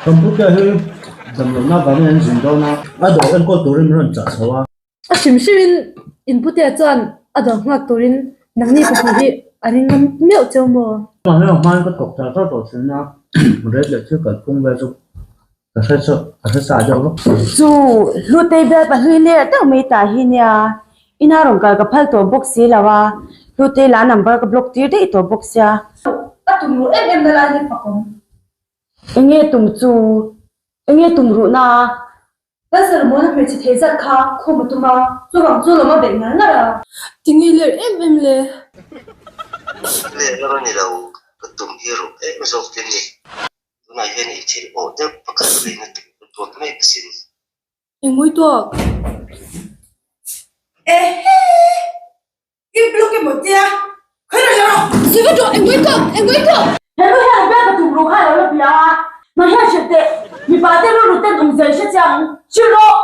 Computer hi damlohna vangin an zin dawn a, a dawr enkawl turin min rawn chah chho a. A hrim hrimin inputea chuan a dawr nghak turin nangni pahnih hi a ring ngam meuh cheu maw? Mahni ang hmain ka thawk char char tawh thin a, rate leh thil kalphung vel chu ka hre chauh, ka hre sa deuh vak. Chu Hlutei bial pahlui ler deuh mai tah hi nia, ina rawn kal ka phal tawh bawk si lo a, Hlutei lah number ka block tir daih tawh bawk sia. A tum ruh em em na lai hi fakawm. Enge tum chu? Enge tum ruhna a? Lal Solomon-a hmeichhe thei zat kha khum a tum a, chuvang chu lawm a beih ngar ngar a. Tinge ler em em le? Ler lar a ni lo, ka tum hi ruh em zawk tin ni. Tunah hian i thil awh deuh pakhat leina tur ka tuak mek asin. Engmawi tuak? Ehe! I block emaw tia khawi rawh rawh. Zui rawh engmai tawk engmai tawk. He nu hian a biak ka tum ruh kha a lo la bia a, nang hian hrilh teh, mipa te rilru ten awm zia i hre chiang ang, hrilh rawh!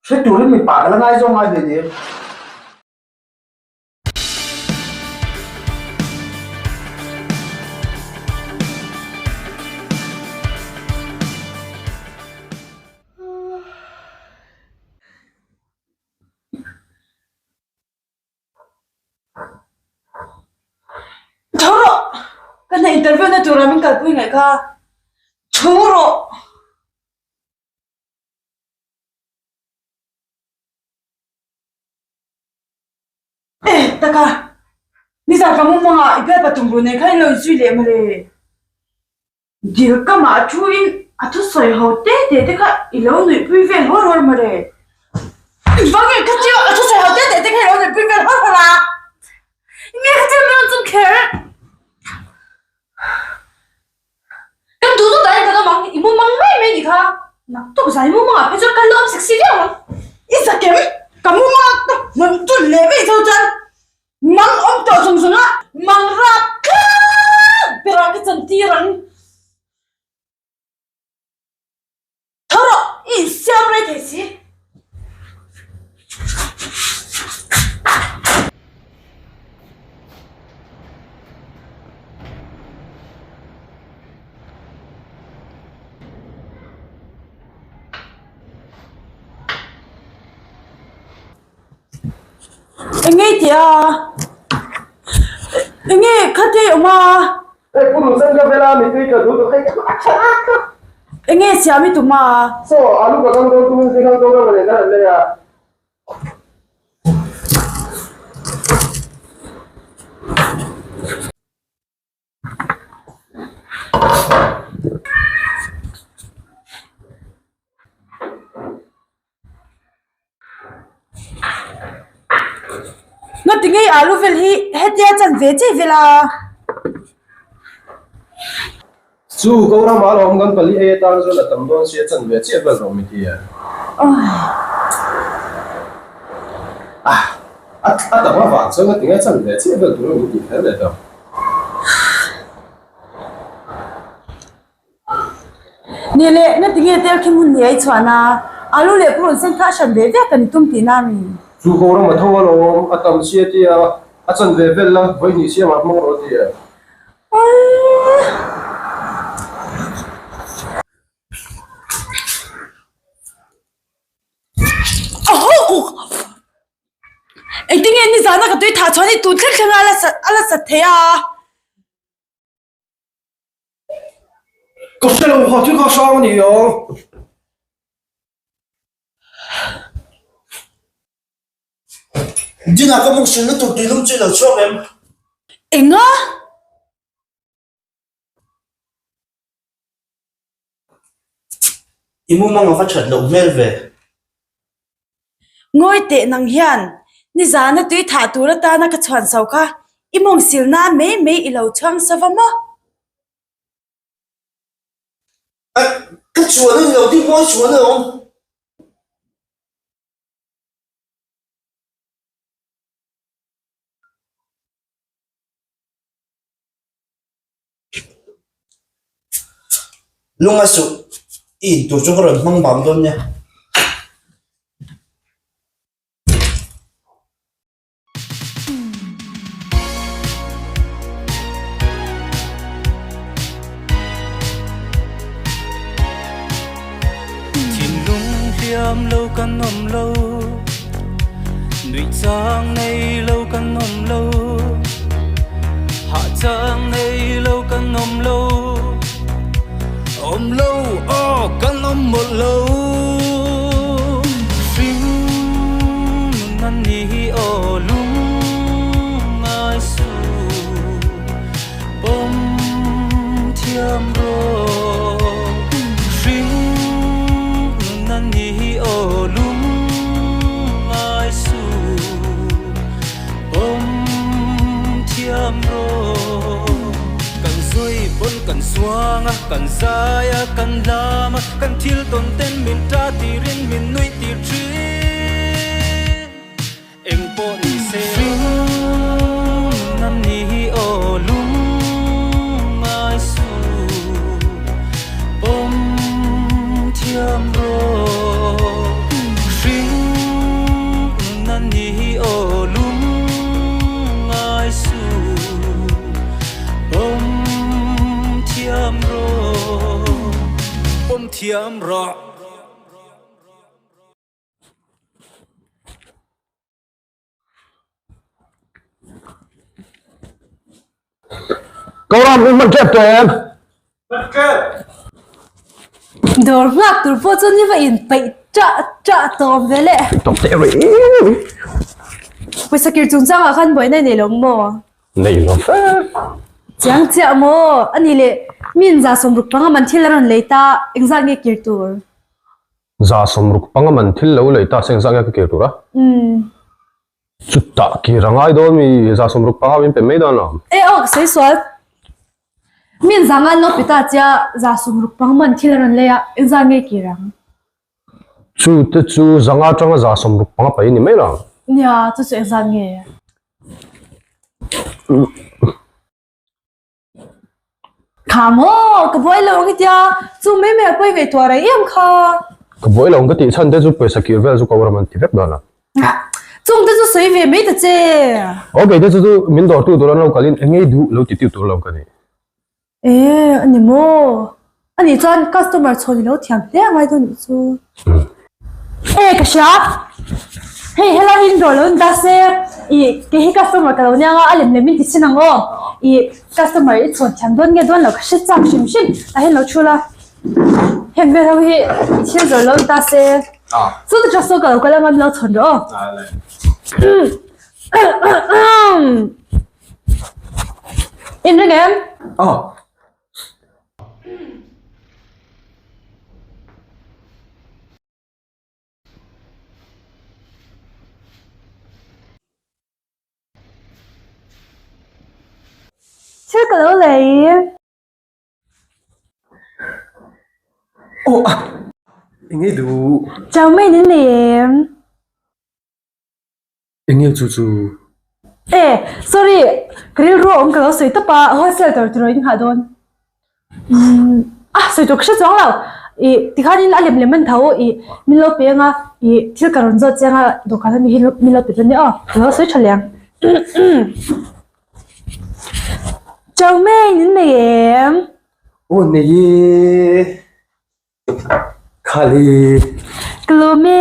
Hre turin mipa ka la ngaizawng ngai ve nia. Tho rawh! Ka hna interview na tura min kalpui ngaih kha. Tho rawh! Eh, taka! Nizan ka mumangah i bialpa tumruh nei kha in lo inzui leh mawle. Dil ka mah thu in a thusawi ho te te te kha i lo nuihpui vel hawr hawr mawle. Vang in khatia a thusawi ho te te te kha i lo nuihpui vel hawr hawr a. Nge khatia min rawn chum kher? Kan duh duh dahin kan awm ang, i mumang mai mai ni kha. Naktuk zai mumang ah phei chuan kan la awm sexy viau ang. I zakem, ka mumang ah ka hmun tun leh mai zo chuan Mang awm tawh zawng zawng a, mang rap tlang berah ka chantir ang. Tho rawh, i insiam rei thei si. Enge i tih a? Enge kha te i awm a? Hei pu Duhsam ka vela mitui ka duh duh hei ka a tha a. Enge siam i tum a? Saw alu ka kang dawn tumin zing kang dawn a mawle ka han lei a. Ngati ngei alu vel hi hetia chan ve che vel a. Chu ko rama alawm kan pali ei atan chuan a tam dawn sia chan ve chiah vel rawh mi ti a. A tam avang chuan ngati ngei chan ve chiah vel tur a min tih kher leh tawh. Ni leh ngati nge tel khi hmun hniai chhuan a, alu leh purun sen kha a hran ve ve kan i tum tihna a mi? Chu ko ram a tho alawm, a tam sia tia a chan ve vel la, vawihnih siamah hmang rawh a ti a. Engtin nge nizana ka tui thah chhuan hi tun thleng thleng a a la sat thei a. Ka hre lo ha thil kha hrang a ni ang. Dinah ka mawng sin lutuk tih lum chu i lo chhuak em? Enga? I mumang a va that loh hmel ve. Ngawi teh nang hian nizana tui thah tur atana ka chhuan so kha i mawng sil nan mai mai i lo chhuang sa va maw? Ka chuan a ni lo tih mawi chuan a awm. Lunga suh i in tur chu ka rawn hmang bam dawn nia. thiam lo kan awm lo, nuih chang nei lo kan awm lo, hah chang nei lo kan awm lo, awm lo aw kan awm mawlh lo. Hring nun a ni aw lungngai suh. Pawm thiam rawh hring nun a ni aw lungngai suh. Pawm thiam rawh kan sawi pawn kan suang a, kan zai a, kan lam a, kan thil tawn ten min ta tirin min nuih tir thin. Eng pawh ni se hring a ni aw lungngai suh pawm thiam rawh hring a ni aw lungngai suh pawm thiam rawh pawm thiam rawh. Koram in man tep tawh em? Dawr nghak tur pawh chuan i va in peih ṭah ṭah tawp ve le. Tawp teh rih. Pawisa kir chungchang ah khan buaina i nei lo maw? Nei lo fe. Chiang chiah maw? Ani leh mi in 165 man thil a rawn lei ta, engzat nge kir tur? 65 man thil lo lei ta se engzat nge ka kir tur a? Chutah kir a ngai dawn mi 65 min pe mai dawn lo. E aw ka sawi sual. Min zanga an lo pe ta chia 65 man thil a rawn lei a engzat nge kir ang? Chu te chu zanga atanga 65 paih a ni mai lo. Nia chu chu engzat nge? Kha maw, ka buai lo ang i tia, chu mai mai a pawi ngaihtuah rei em kha. Ka buai lo ang ka tih chhan te chu pawisa kir vel chu ka ram an ti vek dawn a. Chung te chu sawi ve mai ta che. Ok te chu chu min dawr tu tur an lo kal in engei duh lo ti tiu tur lo ka ni. E a ni maw, a nih chuan customer chhawn i lo thiam hle a ngai dawn nih chu. E ka hria, hei helai hi in dawr lo in ta se, i kei hi customer ka lo nia nga a lem lem in ti chin ang aw, i customer i chhawn thiam dawn nge dawn lo ka hre chak hrim hrim, tah hian lo thu la, heng vel ho hi i thil dawr lo in ta se, chu te chu ka lo kal anga min lo chhawn rawh aw. In ring em? Aw. Thil ka lo lei. Aw a, enge duh? Chau mai in nei em? Enge chu chu? E, sorry, ka rilru a awm ka lo sawi tawp a, wholesale tur tiraw in nghah dawn. Umm, ah sawi tur ka hre chuang lo. I tikhanin a lem lem an tho, i min lo pe anga, i thil ka rawn zawt chiang a, dawhkan ami hi min lo pe dawn nia aw, ka lo sawi tha leh ang. Chauhmei in nei em? Aw nei e. Khali. Ka lawm e.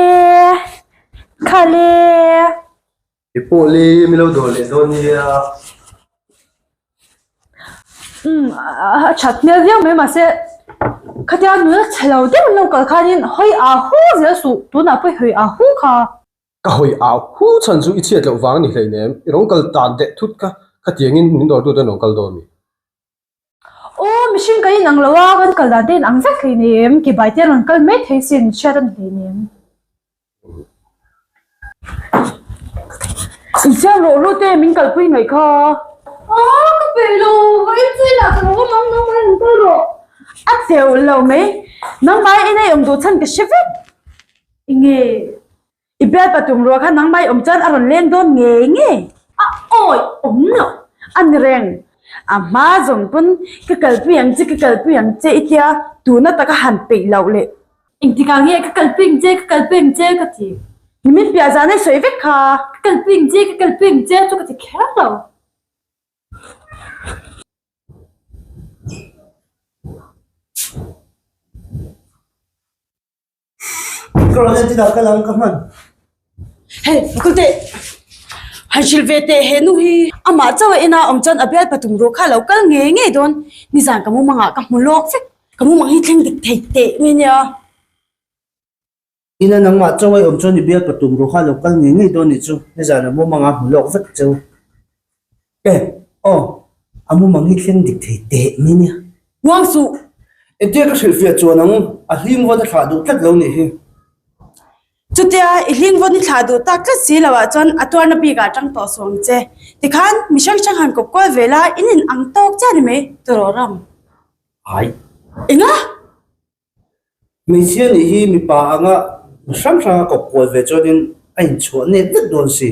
Khali. I pawh le mi lo dawr leh dawn nia. Umm a that hmel viau mai mahse khatia nula chhe lo deuh an lo kal khanin hawi a hu zel suh tunah pawh i hawi a hu kha. Ka hawi a hu chhan chu i chhiat loh vang a ni hleinem i rawn kal tan deh thut kha khatiangin min dawrtu te an rawn kal dawn mi. Aw, mihring ka inang lo a, kan kal dan te inang vek hleinem, ke bai te an rawn kal mai thei sin, hriat a ni hleinem. Insiam rawh ru te, min kalpui ngaih kha. Aw, ka peih lo, va inchei lah ka lo awm ang, nangmah in kal rawh. A cheu lo mai, nangmah in ei awm duh chhan ka hre vek. Enge? I bial patum ruah kha nangmah i awm chuan a rawn leng dawn ngei ngei. A awi awm loh a ni reng. A hma zawng pawn ka kalpui ang che, ka kalpui ang che i tia tuna taka han peih loh leh. Engtikah nge ka kalpui ang che, ka kalpui ang che ka ti. Nimin piah zan a i sawi vek kha. Ka kalpui ang che, ka kalpui ang che chu ka ti kher lo. Ka rawn en tinah ka lang ka hman. Hei, pakul teh. Han hrilh ve teh he nu hi. Amah chauh a ina awm chuan a bial pathum ruh kha a lo kal ngei ngei dawn. Nizan ka mumangah ka hmu lawk vek. Ka mumang hi thleng dik thei teh mai nia. Ina nangmah chauh a awm chuan i bial pathum ruh kha a lo kal ngei ngei dawn nih chu. Nizan a mumangah hmu lawk vek cheu. E, aw, a mumang hi thleng dik thei teh mai nia. Uang suh! Engtia ka hrilhfiah chuan ang, a hling vawn a thlah duh tlat lo nih hi. Chutia i hling vawn i thlah duh tak tlat si loh ah chuan a tuarna bik ah tang tawh suh ang che. Tikhan mi hrang hrang han kawp kual ve la, in in ang tawk chiah ni mai, tawrh ram. Ai. Enga? Hmeichhia nih hi mipa anga hrang hranga kawp kual ve chuanin a inchhuah nep vek dawn si.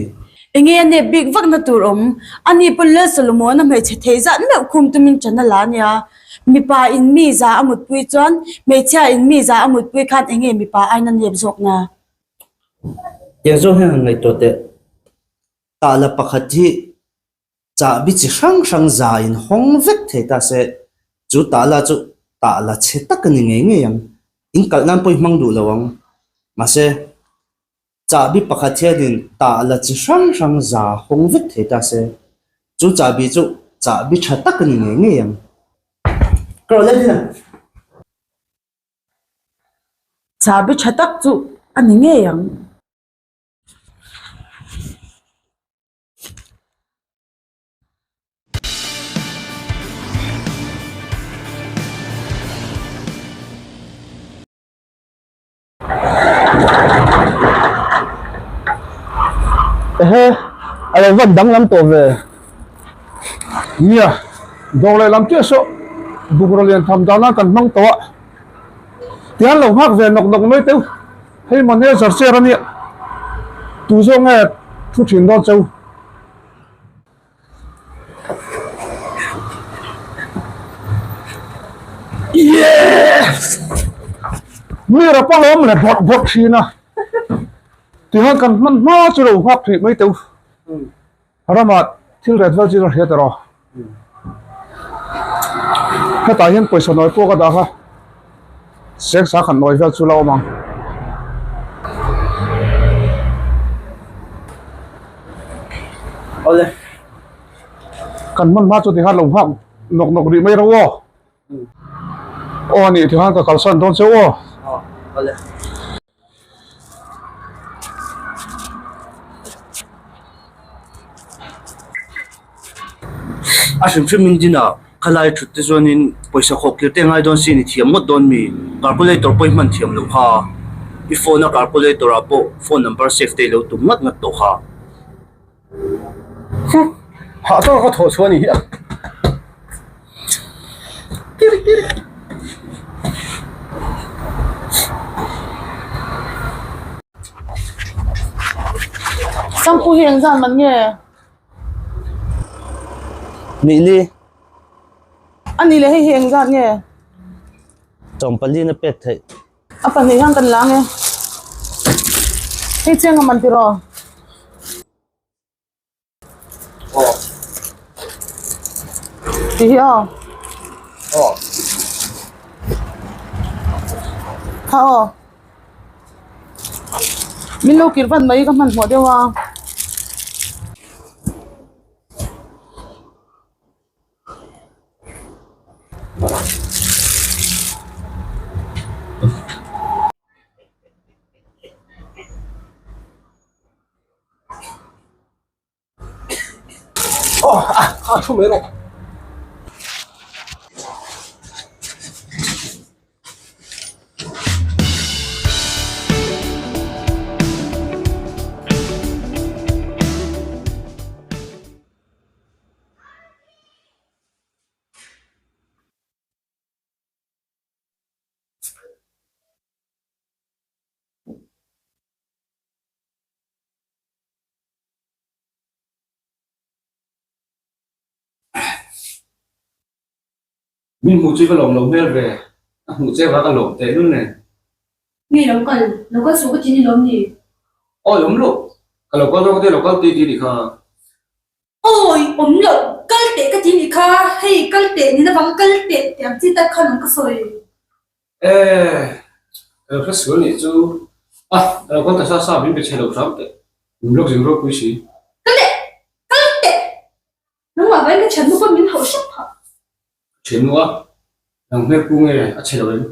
Enge a nep bik vakna tur awm? Ani pawn Lal Solomon-a hmeichhe theih zat meuh khum tumin ṭan a la nia. Mipa in mi za a mutpui chuan hmeichhia in mi za a mutpui khan enge mipa aina nep zawkna? Tiang zawng hian han ngaihtuah teh. Tahla pakhat hi Chahbi chi hrang hrang za in hawng vek thei ta se, chu tahla chu tahla chhe tak a ni ngei ngei ang. In kalh nan pawh i hmang duh lo ang. Mahse, chahbi pakhat hianin tahla chi hrang hrang za hawng vek thei ta se, chu chahbi chu chahbi tha tak a ni ngei ngei ang. Ka rawn let in a. Chahbi tha tak chu a ni ngei ang. Ehe, a lo van danglam tawh ve. Nia, dawr leh lam chiah saw bungraw lian tham dana kan hmang tawh a, tihian lo nghak ve nawk nawk mai teu. Hei manager chair a nia, tu zawk nge thu thin dawn cheu? Yes! Mi rapa lawm le bawrh bawrh thin a, tihian kan hman hma chu lo nghak hrih mai teu. Ramah thil ret vel chu ka hria tawh. Hetah hian pawisa nawi pawh ka dah kha seng sa khat nawi vel chu la awm ang. Awle. Kan hman hma chu tikhan lo nghak nawk nawk rih mai ro aw. Aw anih tikhan ka kalsan dawn cheu aw. Awle. A hrim hrim in dinah khalai thut te chuanin pawisa khawp kir te ngai dawn sin i thiam ngawt dawn mi calculator pawh i hman thiam loh kha i phone a calculator ah pawh phone number save te i lo tum ngat ngat tawh kha. Hah tawk a thawh chhuah a ni hi a. Sangpu hi engzat man nge? Nih ni. A nih leh hei hi engzat nge? Chawmpalin a pek theih. A pahnih hian kan lang e. Hei chiang a man tiraw? Aw. Ti hi aw. Aw. Kha aw. Min lo kir vat mai ka hmanhmawh deuh a. Aw a a thu mai rawh. Min hmuh chu ka lawm lo hmel ve, a hmuh che vang a lawm teh lul nen. Nge lo kal, lo kal suh ka ti ni lawm ni? Awi awm loh, ka lo kal dawn ka tia lo kal tih tih ni kha. Awi awm loh, kal teh ka ti ni kha, hei kal teh ni na vang kal teh tih ang chi tak khan awm ka sawi. Eh, ka lo hre sual nih chu. A, a lo kal ta sa sa, min be chhe lo hram teh. Min block zing ropui si. Kal teh! Kal teh! Nangmah vangin ka thiannu pawn min hauh hrep phah. Ka thiannu a, nang hmel pu nge a chhe lo em?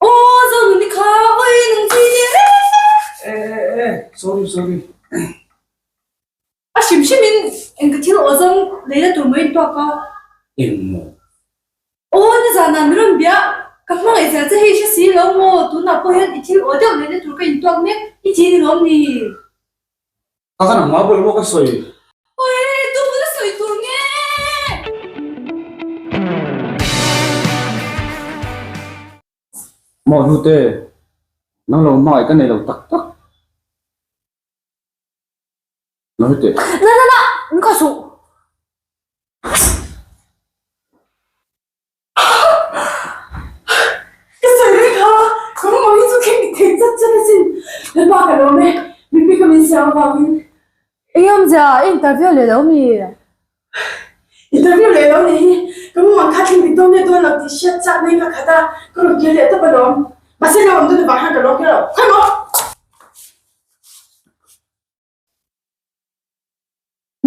Aw Zonuni kha, awi nang chu i nia reng E e e, sorry sorry. A hrim hrim in eng ka thil aw zawng leina tur mai in tuak a. Eng maw? Aw nizanah mi rawn bia, ka hmangaih zel che hei hre si lo maw, tunah pawh hian i thil aw deuh leina tur ka in tuak mek, i thi ni lawm ni? Ka ka nangmah bul maw ka sawi? Awi tu bula sawi tur nge? Maw hnute, nang lo hmangaih ka nei lo tak tak. Na na na, min khaw suh. Ka sawi reng kha, ka mumang hi chu thleng thei chat chat asin. Lalpa ka lawm e, min bik a min siam avangin. Eng awmzia, i interview leh lo mi? Interview leh lo nih hi, ka mumang kha thleng dik dawn nge dawn lo tih hriat chak mai ka khat a, ka rawn kir leh tawp alawm. Mahse lo awm dun avang hian ka lawm kher lo. Khawi maw?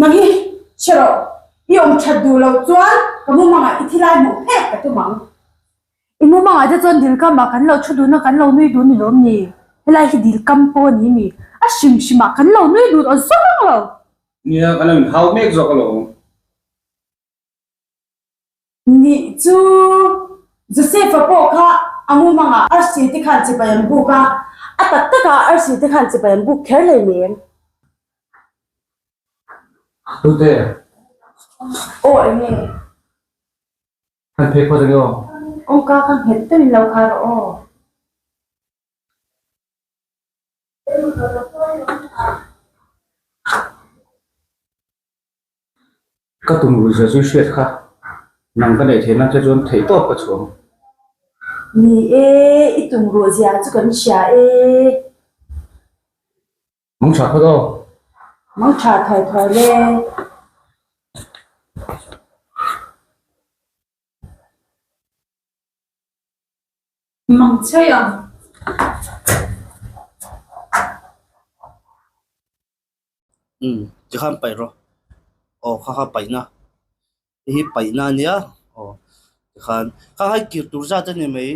Nang hi hre rawh, i awm that duh loh chuan ka mumangah i thilai hmuh phek ka tum ang. I mumangah te chuan dil kamah kan lo thu dun a, kan lo nui dun ni lawm ni? Helai hi dil kam pawh a ni mi? A hrim hrimah kan lo nui dun aw zawk ang lo. Nia, kan lo inhau mek zawk alawm. Nih chu Joseph-a pawh kha a mumangah arsi te khan chibai an buk a, a tak takah arsi te khan chibai an buk kher hlei nem. Tute. Aw eng nge? Kan phei phawt ang e aw. Kawngka kha nghet deuhin lo khar rawh aw. Ka tum rui zia chu i hriat kha, nang ka neih theih nan che chuan theih tawp ka chhuang. Ni e, i tum ruh zia chu kan hria e. Mang tha phawt aw. Mang tha thuai thuai le. Mang chhei ang. Umm tikhan paih rawh aw kha kha paihna hei hi paihna a nia aw tikhan kha hai kir tur zat a ni mai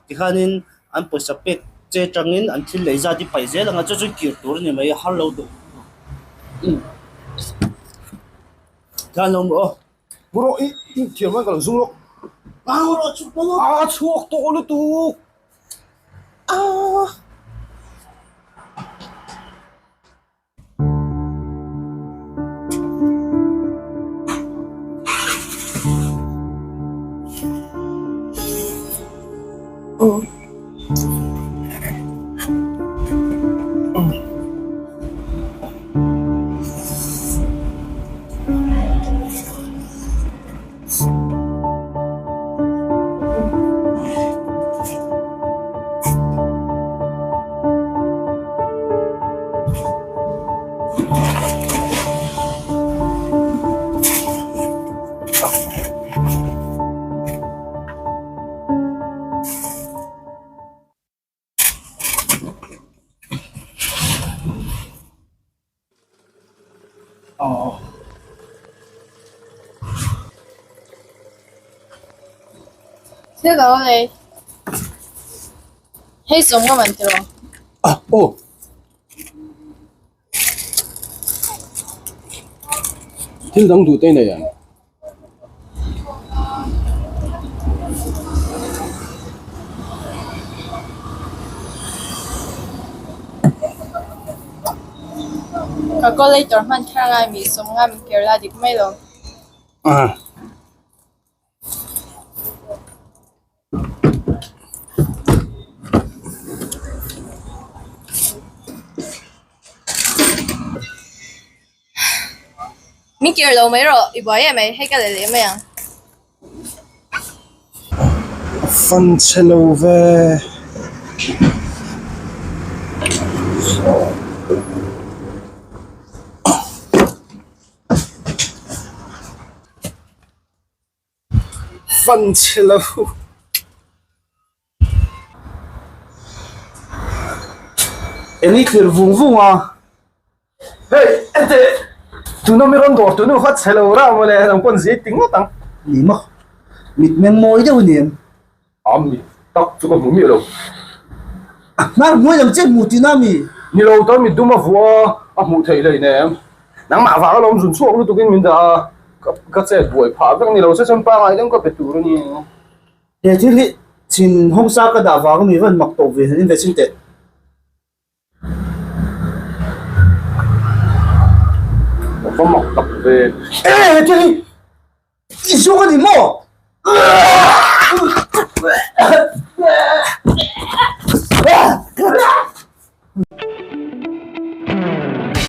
tikhanin an pawisa pek che atangin an thil lei zat hi paih zel ang a chu chu kir tur a ni mai a har lo duh umm tikhan lo awm rawh aw. Pu rawh i i thiam a ka lo zung lawk. A chhuak tawh lutuk. Thil ka lo nei. Hei sawm ka man tiraw? Ah, aw. Thil dang duh te i nei ang. Calculator hman kher a ngai mi sawm nga min kir la dik mai lo. Ah. Min kir lo mai rawh, i buai em mai, hei ka leh leh mai ang. A fan chhe lo ve. Fan chhe lo. Eng i thlir vung vung a. Hei, ente, tuna mi rawn dawr tunu kha chhe lo rah mawle, nang pawn zia i ti ngawt ang. Ni maw, mitmeng mawi deuh a ni em? A mit tak chu ka hmu miah lo. A hnar hnuai lam che hmu tina mi? Ni lo, ta mit dum a vuah a, a hmuh theih hlei nem. Nangmah vang alawm zun chhuak lutukin min dah a, ka chet buai phah vek ni lo se chuan pangngai deuh ka pe tur a ni. He thil hi chhin hawngsa ka dah vang a mi van mak tawh ve han in ve chin teh. Va mak tak ve. E he thil hi i zawk a ni maw?